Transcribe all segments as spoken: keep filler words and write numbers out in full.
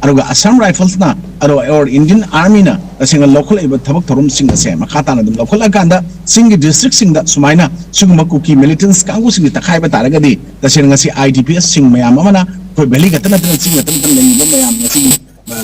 ꯑꯗꯨꯒ Assam Riflesꯅ ꯑꯗꯣ or Indian Armyꯅ ꯇꯁꯦꯡꯅ ꯂꯧꯈꯠꯂꯛꯏꯕ ꯊꯕꯛ ꯊꯧꯔꯝꯁꯤꯡ ꯑꯁꯦ ꯃꯈꯥ ꯇꯥꯅ ꯑꯗꯨꯝ ꯂꯧꯈꯠꯂꯛꯑꯀꯥꯟꯗ ꯆꯤꯡꯒꯤ districtꯁꯤꯡꯗ ꯁꯨꯃꯥꯏꯅ ꯁꯤꯒꯨꯝꯕ ꯀꯨꯀꯤ militants ꯀꯥꯡꯕꯨꯁꯤꯡꯁꯤ ꯇꯛꯈꯥꯏꯕ ꯇꯥꯔꯒꯗꯤ ꯇꯁꯦꯡꯅ ꯉꯁꯤ IDPꯁꯤꯡ ꯃꯌꯥꯝ ꯑꯃꯅ ꯑꯩꯈꯣꯏ valley ꯈꯛꯇ ꯅꯠꯇꯅ ꯆꯤꯡ ꯈꯛꯇ ꯅꯠꯇꯅ ꯂꯩꯔꯤꯕ ꯃꯌꯥꯝ ꯉꯁꯤꯒꯤ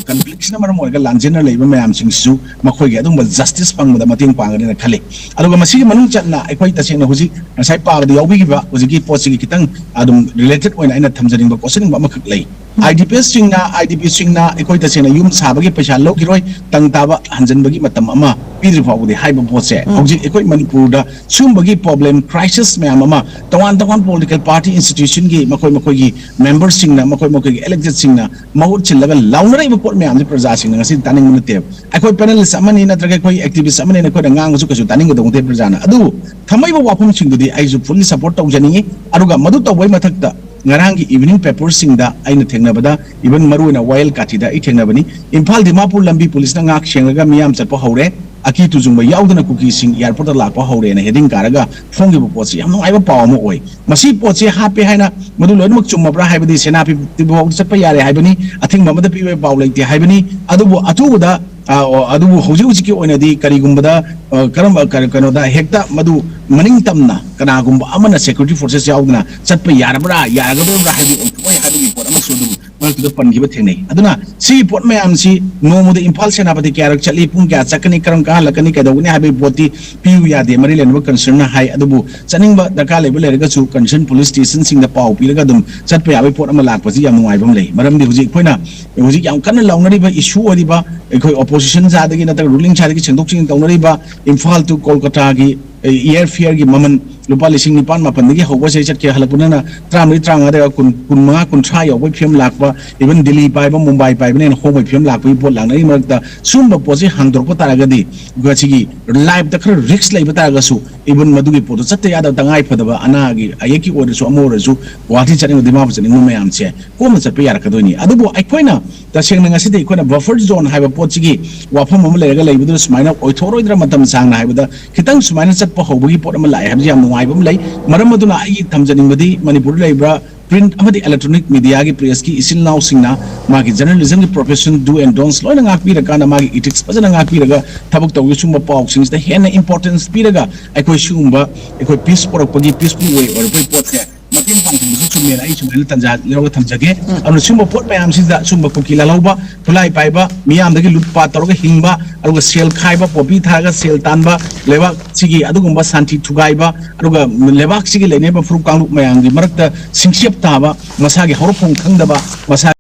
conflictꯁꯤꯅ ꯃꯔꯝ ꯑꯣꯏꯔꯒ ꯂꯥꯟꯖꯦꯟꯅ ꯂꯩꯕ ꯃꯌꯥꯝꯁꯤꯡꯁꯤꯁꯨ ꯃꯈꯣꯏꯒꯤ ꯑꯗꯨꯒꯨꯝꯕ justice ꯐꯪꯕꯗ ꯃꯇꯦꯡ ꯄꯥꯡꯒꯅꯤꯅ ꯈꯜꯂꯤ꯫ ꯑꯗꯨꯒ ꯃꯁꯤꯒꯤ ꯃꯅꯨꯡ ꯆꯟꯅ ꯑꯩꯈꯣꯏ ꯇꯁꯦꯡꯅ ꯍꯧꯖꯤꯛ ꯉꯁꯥꯏ ꯄꯥꯕꯗ ꯌꯥꯎꯕꯤꯈꯤꯕ ꯍꯧꯖꯤꯛꯀꯤ ꯄꯣꯠꯁꯤꯒꯤ ꯈꯤꯇꯪ ꯑꯗꯨꯝ related ꯑꯣꯏꯅ ꯑꯩꯅ ꯊꯝꯖꯅꯤꯡꯕ ꯀꯣꯠꯆꯅꯤꯡꯕ ꯑꯃꯈꯛ ꯂꯩ꯫ IDPꯁꯤꯡꯅ IDPꯁꯤꯡꯅ ꯑꯩꯈꯣꯏ ꯇꯁꯦꯡꯅ ꯌꯨꯝ ꯁꯥꯕꯒꯤ ꯄꯩꯁꯥ ꯂꯧꯈꯤꯔꯣꯏ, ꯇꯪ ꯇꯥꯕ ꯍꯟꯖꯤꯟꯕꯒꯤ ꯃꯇꯝ ꯑꯃ ꯄꯤꯗ꯭ꯔꯤ ꯐꯥꯎꯕꯗꯤ ꯍꯥꯏꯕ ꯄꯣꯠꯁꯦ ꯎꯝ꯫ ꯍꯧꯖꯤꯛ ꯑꯩꯈꯣꯏ ꯃꯅꯤꯄꯨꯔꯗ ꯁꯤꯒꯨꯝꯕꯒꯤ problem crisis ꯃꯌꯥꯝ ꯑꯃ ꯇꯣꯉꯥꯟ ꯇꯣꯉꯥꯟ political party institutionꯒꯤ ꯃꯈꯣꯏ ꯃꯈꯣꯏꯒꯤ memberꯁꯤꯡꯅ ꯃꯈꯣꯏ ꯃꯈꯣꯏꯒꯤ electedꯁꯤꯡꯅ ꯃꯍꯨꯠ ꯁꯤꯜꯂꯒ ꯂꯥꯎꯅꯔꯛꯏꯕ ꯄꯣꯠ ꯃꯌꯥꯝꯁꯦ ꯄ꯭ꯔꯖꯥꯁꯤꯡꯅ ꯉꯁꯤꯗꯤ ꯇꯥꯅꯤꯡꯕ ꯅꯠꯇꯦꯕ꯫ ꯑꯩꯈꯣꯏ panelist ꯑꯃꯅꯤ ꯅꯠꯇ꯭ꯔꯒ ꯑꯩꯈꯣꯏ activist ꯑꯃꯅꯤꯅ ꯑꯩꯈꯣꯏꯅ ꯉꯥꯡꯕꯁꯨ ꯀꯩꯁꯨ ꯇꯥꯅꯤꯡꯒꯗꯧ ꯅꯠꯇꯦ ꯄ꯭ꯔꯖꯥꯅ꯫ ꯑꯗꯨꯕꯨ ꯊꯝꯃꯛꯏꯕ ꯋꯥꯐꯝꯁꯤꯡꯗꯨꯗꯤ ꯑꯩꯁꯨ fully support ꯇꯧꯖꯅꯤꯡꯉꯤ꯫ ꯑꯗꯨꯒ ꯃꯗꯨ ꯇꯧꯕꯒꯤ ꯃꯊꯛꯇ ꯉꯔꯥꯡꯒꯤ evening paperꯁꯤꯡꯗ ꯑꯩꯅ ꯊꯦꯡꯅꯕꯗ even ꯃꯔꯨꯑꯣꯏꯅ ꯋꯥꯌꯦꯜ ꯀꯥꯊꯤꯗ ꯑꯩ ꯊꯦꯡꯅꯕꯅꯤ꯫ ꯏꯝꯐꯥꯜ ꯗꯤꯃꯥꯄꯨꯔ ꯂꯝꯕꯤ ꯄꯨꯂꯤꯁꯅ ꯉꯥꯛ ꯁꯦꯡꯂꯒ ꯃꯤꯌꯥꯝ ꯆꯠꯄ ꯍꯧꯔꯦ꯫ ꯑꯀꯤ ꯇꯨꯖꯨꯡꯕ ꯌꯥꯎꯗꯅ ꯀꯨꯀꯤꯁꯤꯡ airportꯇ ꯂꯥꯛꯄ ꯍꯧꯔꯦꯅ heading ꯀꯥꯔꯒ ꯐꯣꯡꯈꯤꯕ ꯄꯣꯠꯁꯤ ꯌꯥꯝ ꯅꯨꯡꯉꯥꯏꯕ ꯄꯥꯎ ꯑꯃ ꯑꯣꯏ꯫ ꯃꯁꯤ ꯄꯣꯠꯁꯤ ꯍꯥꯞꯄꯦ ꯍꯥꯏꯅ ꯃꯗꯨ ꯂꯣꯏꯅꯃꯛ ꯆꯨꯝꯃꯕ꯭ꯔꯥ ꯍꯥꯏꯕꯗꯤ ꯁꯦꯅꯥꯄꯇꯤ ꯐꯥꯎꯕ ꯆꯠꯄ ꯌꯥꯔꯦ ꯍꯥꯏꯕꯅꯤ, ꯑꯊꯤꯡꯕ ꯑꯃꯗ ꯄꯤꯕ ꯄꯥꯎ ꯂꯩꯇꯦ ꯍꯥꯏꯕꯅꯤ꯫ ꯑꯗꯨꯕꯨ ꯑꯊꯨꯕꯗ, ꯑ, ꯑꯣ, ꯑꯗꯨꯕꯨ ꯍꯧꯖꯤꯛ ꯍꯧꯖꯤꯛꯀꯤ ꯑꯣꯏꯅꯗꯤ ꯀꯔꯤꯒꯨꯝꯕꯗ, ꯑ, ꯀꯔꯝꯕ ꯀ-, ꯀꯩꯅꯣꯗ ꯍꯦꯛꯇ ꯃꯗꯨ ꯃꯅꯤꯡ ꯇꯝꯅ ꯀꯅꯥꯒꯨꯝꯕ ꯑꯃꯅ security forces ꯌꯥꯎꯗꯅ ꯆꯠꯄ ꯌꯥꯔꯕ꯭ꯔꯥ, ꯌꯥꯔꯒꯗꯧꯔꯕ꯭ꯔꯥ ꯍꯥꯏꯕꯗꯤ ꯑꯣꯟꯊꯣꯛꯑꯣꯏ ꯍꯥꯏꯕꯒꯤ ꯄꯣꯠ ꯑꯃꯁꯨ ꯑꯗꯨꯝ ꯃꯔꯛꯇꯨꯗ ꯄꯟꯈꯤꯕ ꯊꯦꯡꯅꯩ꯫ ꯑꯗꯨꯅ ꯁꯤꯒꯤ ꯄꯣꯠ ꯃꯌꯥꯝꯁꯤ ꯅꯣꯡꯃꯗ ꯏꯝꯐꯥꯜ ꯁꯦꯅꯥꯄꯇꯤ ꯀꯌꯥꯔꯛ ꯆꯠꯂꯤ, ꯄꯨꯡ ꯀꯌꯥ ꯆꯠꯀꯅꯤ, ꯀꯔꯝ ꯀꯥꯟ ꯍꯜꯂꯛꯀꯅꯤ, ꯀꯩꯗꯧꯒꯅꯤ ꯍꯥꯏꯕꯒꯤ ꯄꯣꯠꯇꯤ ꯄꯤꯌꯨ ꯌꯥꯗꯦ ꯃꯔꯤ ꯂꯩꯅꯕ concernꯅ ꯍꯥꯏ꯫ ꯑꯗꯨꯕꯨ ꯆꯠꯅꯤꯡꯕ ꯗꯔꯀꯥꯔ ꯂꯩꯕ ꯂꯩꯔꯒꯁꯨ concern police stationꯁꯤꯡꯗ ꯄꯥꯎ ꯄꯤꯔꯒ ꯑꯗꯨꯝ ꯆꯠꯄ ꯌꯥꯕꯒꯤ ꯄꯣꯠ ꯑꯃ ꯂꯥꯛꯄꯁꯤ ꯌꯥꯝ ꯅꯨꯡꯉꯥꯏꯕ ꯑꯃ ꯂꯩ꯫ ꯃꯔꯝꯗꯤ ꯍꯧꯖꯤꯛ ꯑꯩꯈꯣꯏꯅ ꯍꯧꯖꯤꯛ ꯌꯥꯝ ꯀꯟꯅ ꯂꯥꯎꯅꯔꯤꯕ issue ꯑꯣꯏꯔꯤꯕ ꯑꯩꯈꯣꯏ opposition side ꯅꯠꯇ꯭ꯔꯒ ruling sideꯀꯤ ꯁꯦꯡꯗꯣꯛ ꯁꯦꯡꯖꯤꯟ ꯇꯧꯅꯔꯤꯕ ꯏꯝꯐꯥꯜ to ꯀꯣꯜꯀꯇꯥꯒꯤ air fareꯒꯤ ꯃꯃꯜ ꯂꯨꯄꯥ ꯂꯤꯁꯤꯡ ꯅꯤꯄꯥꯟ ꯃꯥꯄꯟꯗꯒꯤ ꯍꯧꯕ ꯁꯤꯗꯩ ꯆꯠꯈꯤꯕ ꯍꯜꯂꯛꯄꯗꯅ ꯇꯔꯥꯃꯔꯤ ꯇꯔꯥꯃꯉꯥꯗ ꯀꯨꯟ, ꯀꯨꯟꯃꯉꯥ ꯀꯨꯟꯊ꯭ꯔꯥ ꯌꯧꯕꯒꯤ ꯐꯤꯕꯝ ꯂꯥꯛꯄ, even ꯗꯤꯜꯂꯤ ꯄꯥꯏꯕ ꯃꯨꯝꯕꯥꯏ ꯄꯥꯏꯕꯅ ꯍꯦꯟꯅ ꯍꯣꯡꯕꯒꯤ ꯐꯤꯕꯝ ꯂꯥꯛꯄꯒꯤ ꯄꯣꯠ ꯂꯥꯛꯅꯔꯤ ꯃꯔꯛꯇ ꯁꯨꯝꯕ ꯄꯣꯠꯁꯤ ꯍꯥꯡꯗꯣꯔꯛꯄ ꯇꯥꯔꯒꯗꯤ ꯉꯁꯤꯒꯤ lifeꯇ ꯈꯔ risk ꯂꯩꯕ ꯇꯥꯔꯒꯁꯨ even ꯃꯗꯨꯒꯤ ꯄꯣꯠꯇꯨ ꯆꯠꯇ ꯌꯥꯗꯕ ꯇꯉꯥꯏ ꯐꯗꯕ ꯑꯅꯥꯒꯤ ꯑꯌꯦꯛꯀꯤ ꯑꯣꯏꯔꯁꯨ ꯑꯃ ꯑꯣꯏꯔꯁꯨ ꯒꯨꯋꯥꯍꯥꯇꯤ ꯆꯠꯅꯤꯡꯕ ꯗꯤꯃꯥꯄꯨꯔ ꯆꯠꯅꯤꯡꯕ ꯃꯌꯥꯝꯁꯦ ꯀꯣꯝꯅ ꯆꯠꯄ ꯌꯥꯔꯛꯀꯗꯣꯏꯅꯤ꯫ ꯑꯗꯨꯕꯨ ꯑꯩꯈꯣꯏꯅ ꯇꯁꯦꯡꯅ ꯉꯁꯤꯗꯤ ꯑꯩꯈꯣꯏꯅ buffer zone ꯍꯥꯏꯕ ꯄꯣꯠꯁꯤꯒꯤ ꯋꯥꯐꯝ ꯑꯃ ꯂꯩꯔꯒ ꯂꯩꯕꯗꯨꯗ ꯁꯨꯃꯥꯏꯅ ꯑꯣꯏꯊꯣꯛꯑꯔꯣꯏꯗ꯭ꯔꯥ ꯃꯇꯝ ꯁꯥꯡꯅ ꯍꯥꯏꯕꯗ ꯈꯤꯇꯪ ꯁꯨꯃꯥꯏꯅ ꯆꯠꯄ ꯍꯧꯕꯒꯤ ꯄꯣꯠ ꯑꯃ ꯂꯥꯛꯑꯦ ꯍꯥꯏꯕꯁꯤ ꯌꯥꯝ ꯅꯨꯡꯉꯥꯏꯕ ꯑꯃ ꯂꯩ꯫ ꯃꯔꯝ ꯑꯗꯨꯅ ꯑꯩꯒꯤ ꯊꯝꯖꯅꯤꯡꯕꯗꯤ ꯃꯅꯤꯄꯨꯔꯗ ꯂꯩꯕ꯭ꯔꯥ ꯄ꯭ꯔꯤꯟꯠ ꯑꯃꯗꯤ ꯏꯂꯦꯛꯇ꯭ꯔꯣꯅꯤꯛ ꯃꯤꯗꯤꯌꯥꯒꯤ ꯄ꯭ꯔꯦꯁꯀꯤ ꯏꯆꯤꯜ ꯏꯅꯥꯎꯁꯤꯡꯅ ꯃꯥꯒꯤ ꯖꯔꯅꯦꯂꯤꯖꯝꯒꯤ ꯄ꯭ꯔꯣꯐꯦꯁꯟ ꯗꯨ ꯑꯦꯟ ꯗꯣꯟꯁ ꯂꯣꯏꯅ ꯉꯥꯛꯄꯤꯔꯀꯥꯟꯗ, ꯃꯥꯒꯤ ꯏꯊꯤꯛꯁ ꯐꯖꯅ ꯉꯥꯛꯄꯤꯔꯒ ꯊꯕꯛ ꯇꯧꯕ, ꯁꯨꯝꯕ ꯄꯥꯎꯁꯤꯡꯁꯤꯗ ꯍꯦꯟꯅ ꯏꯝꯄꯣꯔꯇꯦꯟꯁ ꯄꯤꯔꯒ ꯑꯩꯈꯣꯏ ꯁꯤꯒꯨꯝꯕ, ꯑꯩꯈꯣꯏ ꯄꯤꯁ ꯄꯨꯔꯛꯄꯒꯤ, ꯄꯤꯁꯐꯨꯜ ꯋꯦ ꯑꯣꯏꯔꯛꯄꯒꯤ ꯄꯣꯠꯁꯦ ꯃꯇꯦꯡ ꯄꯥꯡꯁꯤꯟꯕꯁꯨ ꯆꯨꯝꯃꯦꯅ ꯑꯩ ꯁꯨꯃꯥꯏꯅ ꯇꯟꯖꯥ ꯂꯧꯔꯒ ꯊꯝꯖꯒꯦ꯫ ꯑꯗꯨꯅ ꯁꯤꯒꯨꯝꯕ ꯄꯣꯠ ꯃꯌꯥꯝꯁꯤꯗ ꯁꯤꯒꯨꯝꯕ ꯀꯨꯀꯤ ꯂꯥꯜꯍꯧꯕ, ꯈꯨꯠꯂꯥꯏ ꯄꯥꯏꯕ, ꯃꯤꯌꯥꯝꯗꯒꯤ ꯂꯨꯠ ꯄꯥꯠ ꯇꯧꯔꯒ ꯍꯤꯡꯕ, ꯑꯗꯨꯒ ꯁꯦꯜ ꯈꯥꯏꯕ, ꯄꯣꯄꯤ ꯊꯥꯔꯒ ꯁꯦꯜ ꯇꯥꯟꯕ, ꯂꯩꯕꯥꯛꯁꯤꯒꯤ ꯑꯗꯨꯒꯨꯝꯕ ꯁꯥꯟꯇꯤ ꯊꯨꯒꯥꯏꯕ, ꯑꯗꯨꯒ ꯂꯩꯕꯥꯛꯁꯤꯒꯤ ꯂꯩꯅꯔꯤꯕ ꯐꯨꯔꯨꯞ ꯀꯥꯡꯂꯨꯞ ꯃꯌꯥꯝꯒꯤ ꯃꯔꯛꯇ ꯁꯤꯡꯁꯦꯞ ꯇꯥꯕ, ꯃꯁꯥꯒꯤ ꯍꯧꯔꯛꯐꯝ ꯈꯪꯗꯕ, ꯃꯁꯥ